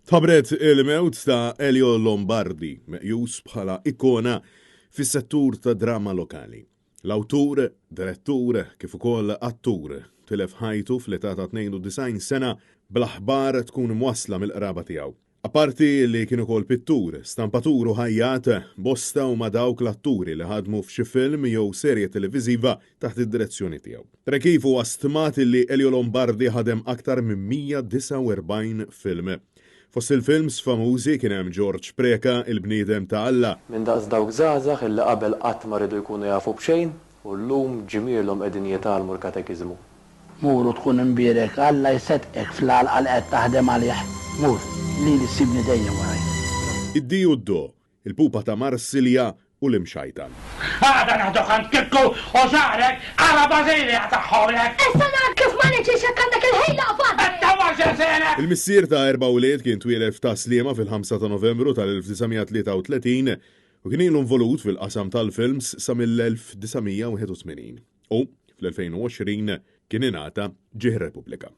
Tħabbret il-mewt ta' Elio Lombardi, meqjus bħala ikona fis-settur tad-drama lokali. L-awtur, direttur, kif ukoll attur, tilef ħajtu fl-età ta' 92 sena bl-aħbar tkun imwassla mill-qraba tiegħu. Apparti li kien ukoll pittur, stampatur u ħajjat, bosta huma dawk l-atturi li ħadmu f'xi film jew serje televiżiva taħt id-direzzjoni tiegħu. Dan kif huwa stmat li Elio Lombardi ħadem aktar minn 149 film. Fost il-films famużi kien hemm Ġorġ Preca, Il-Bniedem ta' Alla. Minn daqs dawk żgħażagħ illi qabel qatt ma riedu jkunu jafu b'xejn u llum ġmielhom qegħdin jitgħallmu l-katekiżmu. Mur u tkun imbierek, Alla jseddqek fl-għalqa li qed taħdem għalih. Mur, lili ssibni dejjem warajk. Id-Di u d-Do, Il-Pupa ta' Marsilja u l-Imxajtan. Għada neħduk għand Kikku u xagħrek għala Bażili jaqtagħhomlek! Issa narak kif ma niġix jekk għandek il-ħila qfadni! Ittawwalx ilsienek! Il-missier ta' erba' wlied kien twieled f'Tas-Sliema fil-5 ta' Novembru tal-1933 u kien ilu involut fil-qasam tal-films sa mill-1981. U, fl-2020, kien ingħata Ġieħ Repubblika.